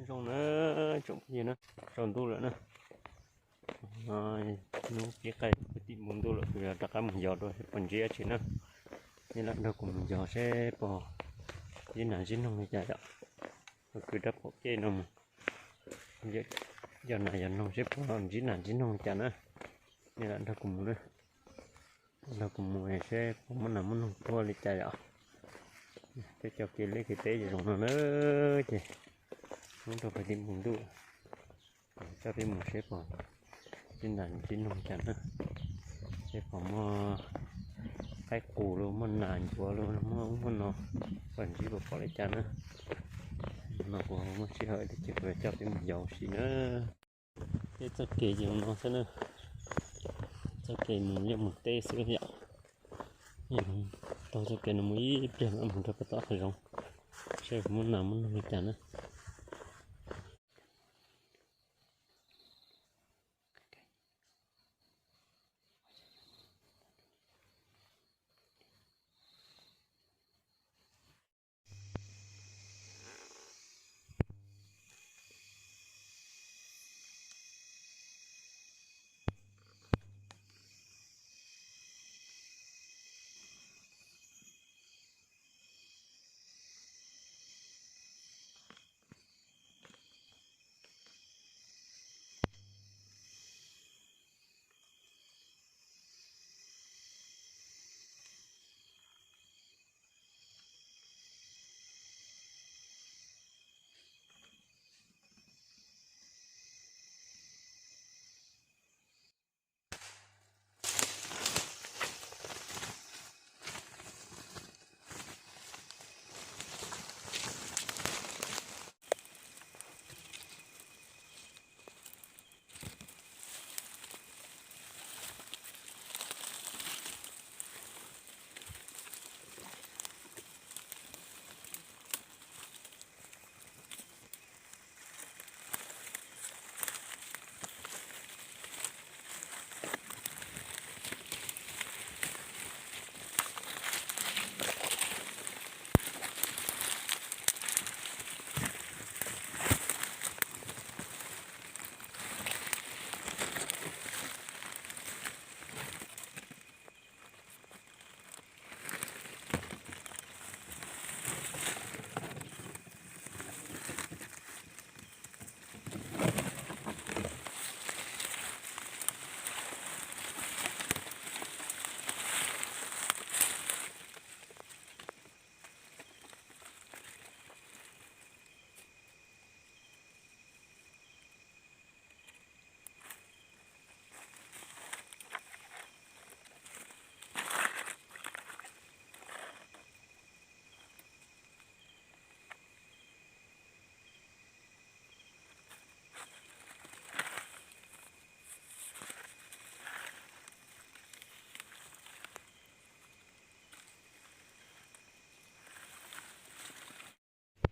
Zoo na, tsoom phooj ywg na, tsaus ntuj lawm na. Hnub qib qaij kwv tij mus ntuj lawm, kuv yuav rov qab mus yos rau seb puas ntsib dab tsi na. Nej lam nrog kuv mus yos seb puas ntsib nas ntsib noog li cas yom. Kuv kwv rab phom kej no mus yos nas yos noog seb puas ntsib nas ntsib noog li cas na. Nej lam nrog kuv mus na, nrog kuv mus seb puas muaj nas muaj noog tuaj li cas yom. Peb cov kev liaj kev teb zoo no na, ces hnub rau peb tib mus ntuj, coj peb mus seb puas ntsib nas ntsib noog li cas na, seb puas muaj qaib qus los muaj nas ncuav los muaj ub muaj no, puas ntsib puas pom li cas na. No kuv muaj sij hawm ces kuv coj peb mus yos ua si na. Peb txoj kev ces no xwb na, txoj kev mus liaj mus teb xwb yom. Taug txoj kev no mus ib pliag mam mus rau pem tom hav zoov, seb muaj nas muaj noog li cas na.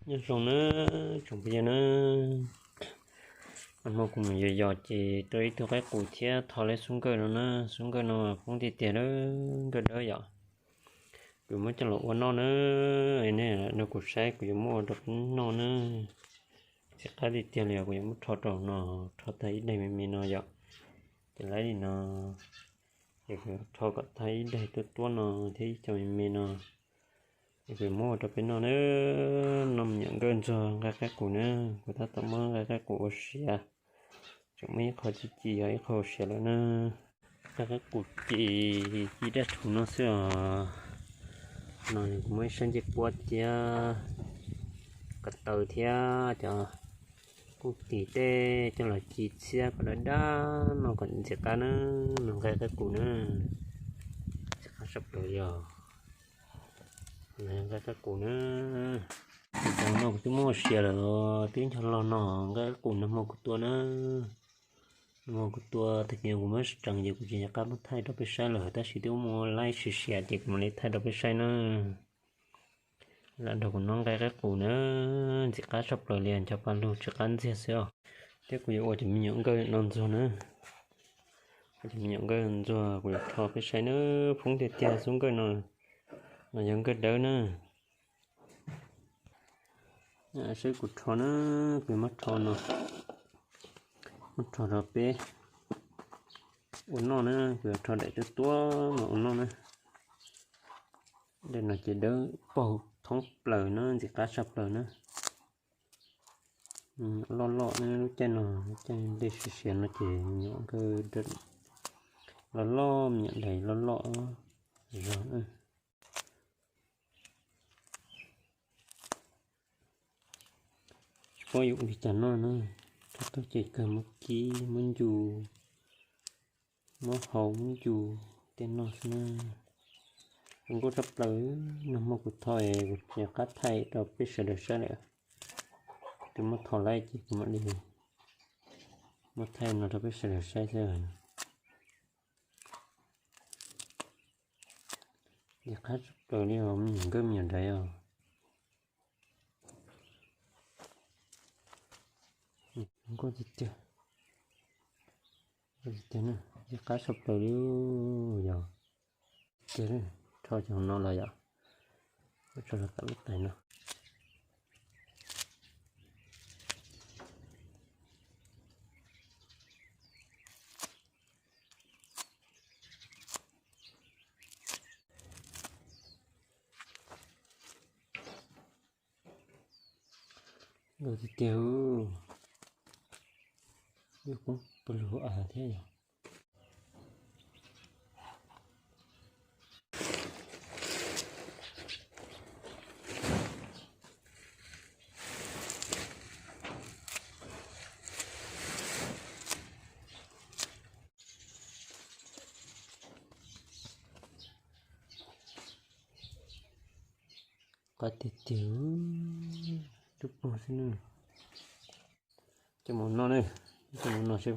Nyob zoo na, tsoom phooj ywg na, hnub no kuv mus yos yos ces tau ib tug qaib qus thiab tho lawm xub nkawj no na, xub nkawj no poob tiag tiag lawm, nkawj dawb yom. Kuv muab coj los ua noj na, nej nrog kuv saib kuv yuav muab ua rau peb noj na. Ntxim qab tiag tiag li os, kuv yuav muab rho rau no, rho tag ib daim me me no yom. Ces laib li no, ces kuv rho kom tag ib daim tuab tuab no thiab ib co me me no, ces kuv muab ua rau peb noj na. Noj me nyuam nkawj ntxuag nqaij qaib qus na, kuv tab tom muab nqaij qaib qus ua siav, tseem muaj ib qho ci ci yog ib qho ua siav lawm na. Nqaij qaib qus ces ci daj rhuv no xwb os. No kuv muab ib sab ncej puab thiab ko taw thiab cov kuj tis tej coj los ci txhiab kom daj daj no kom ntxim qab na. No nqaij qaib qus na, ntxim qab sab plaws li os. Nqaij qaib qus na, cov no kuv twb muab ua siav lawm, twb ncho log no. Nqaij qaib qus nag hmo kuv tua na, nag hmo kuv tua tag kis kuv muab tseev ces kuv tsis nco qab muab thaij rau peb saib lawm, tab sis twb muaj laib siav siav ces kuv mam li thaij rau peb saib na. Lam nrog kuv noj nqaij qaib qus na, ntxim qab sab plaws li, ncho pa lug tsis qab ntxiag xwb os. Thiab kuv yuav ua cov me nyuam nkawj no ntxuag na, ua cov me nyuam nkawj ntxuag kuv yuav rho peb saib na. Poob tiag tiag xub nkawj no, no yog nkawj dawb na. Saib kuv rho na, kuv muab rho no, muab rho rau peb ua noj na, kuv yuav rho daim tuab tuab no ua noj na. Daim no ces dawb paug thoob plaws na, ntxim qab tshaj plaws na. Loj loj na, lub caij no, lub caij dej siav siav no ces me nyuam nkawd loj loj, me nyuam dais loj loj zog na. Tsis paub yuav ua li cas noj na, thaub tau ces kawg muab kib muab ncu, muab hau muab ncu tej noj xwb na. Zoo nkauj tshaj plaws, nag hmo kuv tho es kuv tsis qab thaij rau peb sawv daws saib lawm. Twb muab tho laib ces kuv mam li muab thaij no rau peb sawv daws saib xwb. Ntxim qab tshaj plaws li os, me nyuam nkawd me nyuam dais os. Zoo nkauj tiag tiag, zoo nkauj tiag tiag na, ntxim qab tshaj plaws li yog. Tiag, rho cov no los yom, rho los tom lub tais no. Nkauj tiag tiag, yuav koob pawg lug av thiab yom. Qab tiag tiag, tub pug xwb na. Coj mus noj ne, coj mus noj seb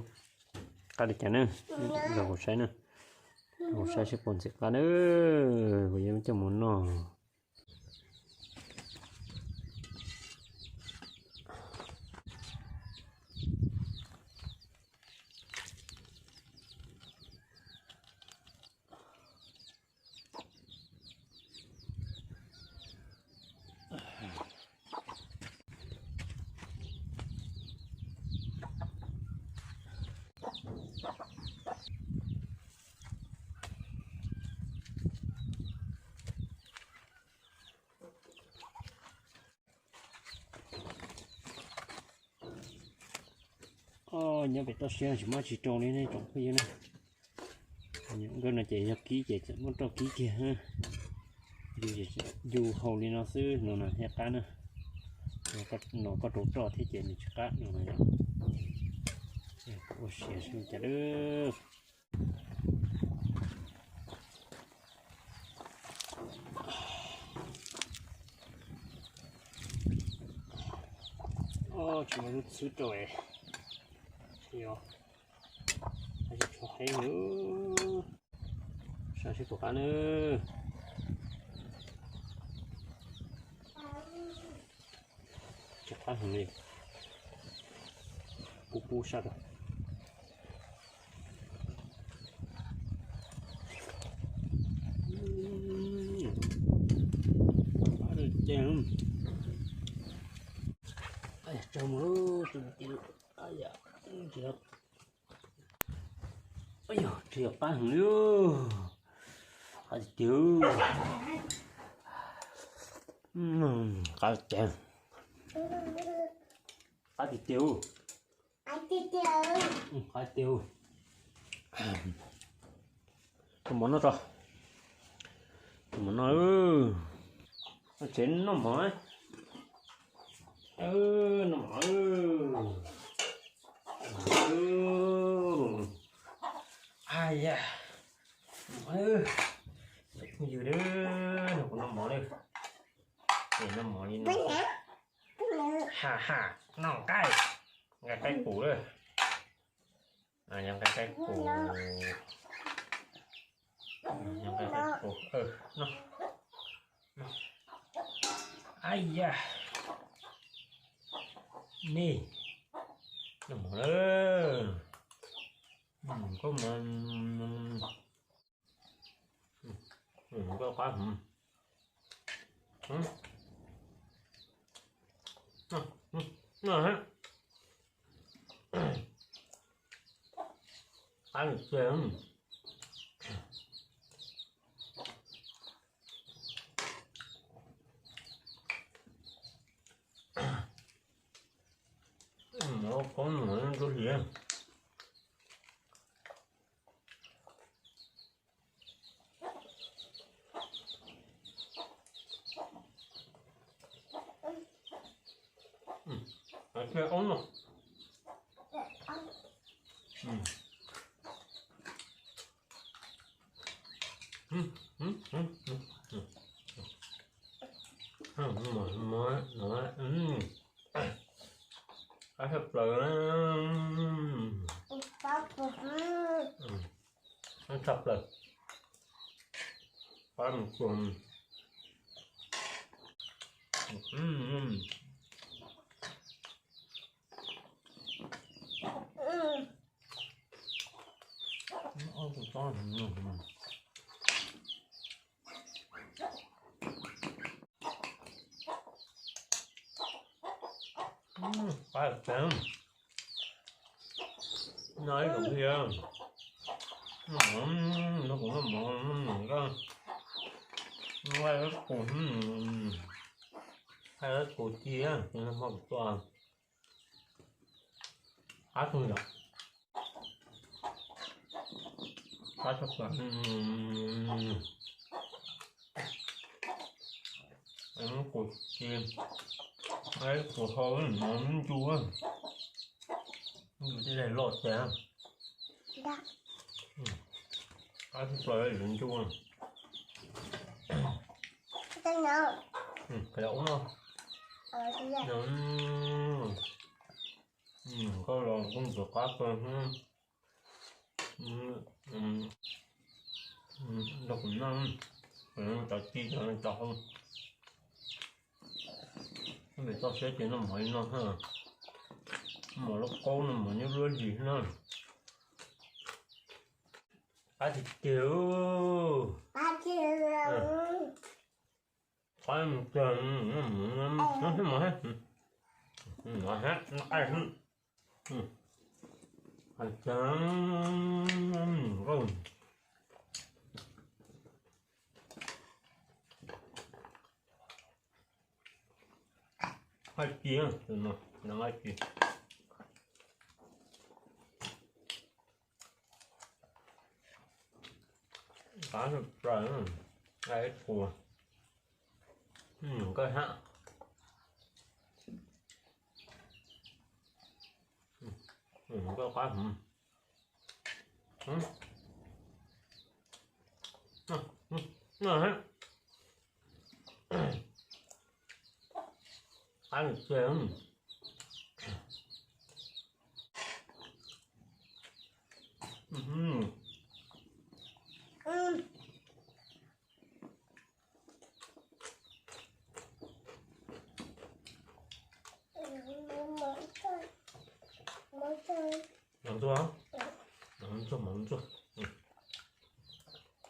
qab li cas ne. Los kuv saib na, los kuv saib seb puas ntxim qab na. Kuv yuav coj mus noj. Nyob pem toj siab tsis muaj tsis rau li ne tsoom phooj ywg na. Nkauj no ces yog kib ces txawm muab rau kib kiag. Yus hau li no xwb no na thiaj qab na. No koj rau roj thiab ces nws tsis qab no na. Ua siav seb cas lawm. Tsis muaj lub xwb rau, tsis tshua heev li. Saib seb puas qab na. Tsis qab heev li. Pub pub sab rau. Tsaug mus, tsis yog qab heev li. Qab tiag tiag. Qab tiag, qab tiag tiag. Qab tiag. Noj mov noj tso. Noj mov noj. Tsev noj mov. Noj mov. Ai ya. Phooj ywg, noj mov na. Noj mov li no. Ha ha, noj nqaij, nqaij qaib qus lawm. Nqaij qaib qus, nqaij qaib qus, noj. Ai ya, nej, noj mov lawm. Koj mas, koj qab heev. No, qab nws txia. Mov koob ntsuab hliv. Hais tias ub no. Qab tshaj plaws. Qab tshaj plaws. Qab mus tsuag. Qab tseev. No ib zaug thiab. Noj mov, noj kuv noj mov, noj mov koj. Noj ib qus, ib qus ci, ces noj mov kuv tua. Qab tug yom. Qab tshaj plaws. Qus ci, qus hau, mov ncu, ncu tej daim loj tiag. Qab tshaj plaws yuav ncu. Ub no. Koj los kuj ntxuav qab kawg. Nrog kuv noj, cov ci cov no cov hau. Pem toj siab ces noj mov li no, mov loj qaub no, mov nyuaj luaj lig na. Qab tiag tiag. Qab mus kawg, mov, mov, qab, hais tias, qab ci, qab ci. Qab tshaj plaws, qab ib qus, nkauj hab, nkauj qab hmov. Qab nws txia. Mov ntxuag, mov ntxuag, mov ntxuag.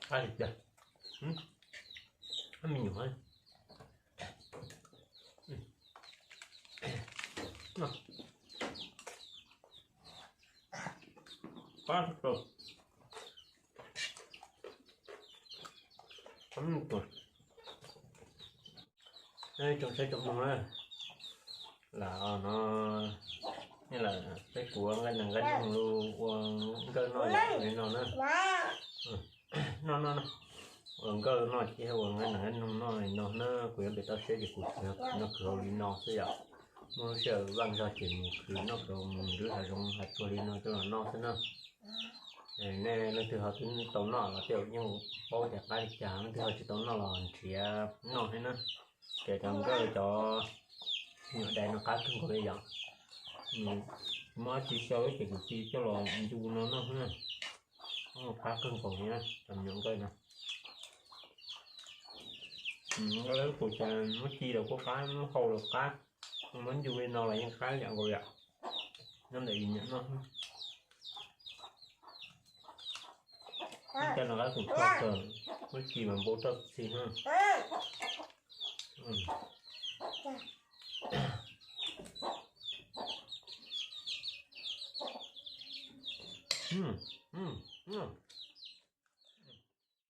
Qab li cas? Qab me nyuam. Qab tau. Qab me nyuam. Tsoom saib tsoom mloog na, lam no, nej lam saib kuv ua nqaij nas nqaij noog los ua nkawj noj yom, li no na. Noj noj noj, ua nkawj noj thiab ua nqaij nas nqaij noog noj li no na. Kuv yuav npem toj siab ces kuv khwv noj khwv haus li no xwb yom. Muaj lub sij hawm vaj zog ces mus khwv noj khwv haus mus nrhiav hav zoov hav tsuag li no coj los noj xwb na. Nej leej twg ho twb tau noj los tej zaum yeej paub tias qab li cas, leej twg ho tsis tau noj los nrhiav noj thiab na. Ces cov nkawj cov nyuam dais no qab kawg nkaus li yom. Muaj dab tsi xyaw ces kuv ci coj los ncu no noj xwb na. Qab kawg nkaus li na cov nyuam nkawj no. Nkawj kuv ces muab ci los kuj qab, muab hau los qab, muab ncu li no los yeej qab yam nkaus yom. Nyob ntawm yus niam noj. Cov no qab kuv txog kawg, muab ci mas npau toj txi na. Qab tshaj plaws. Mm, mm, mm.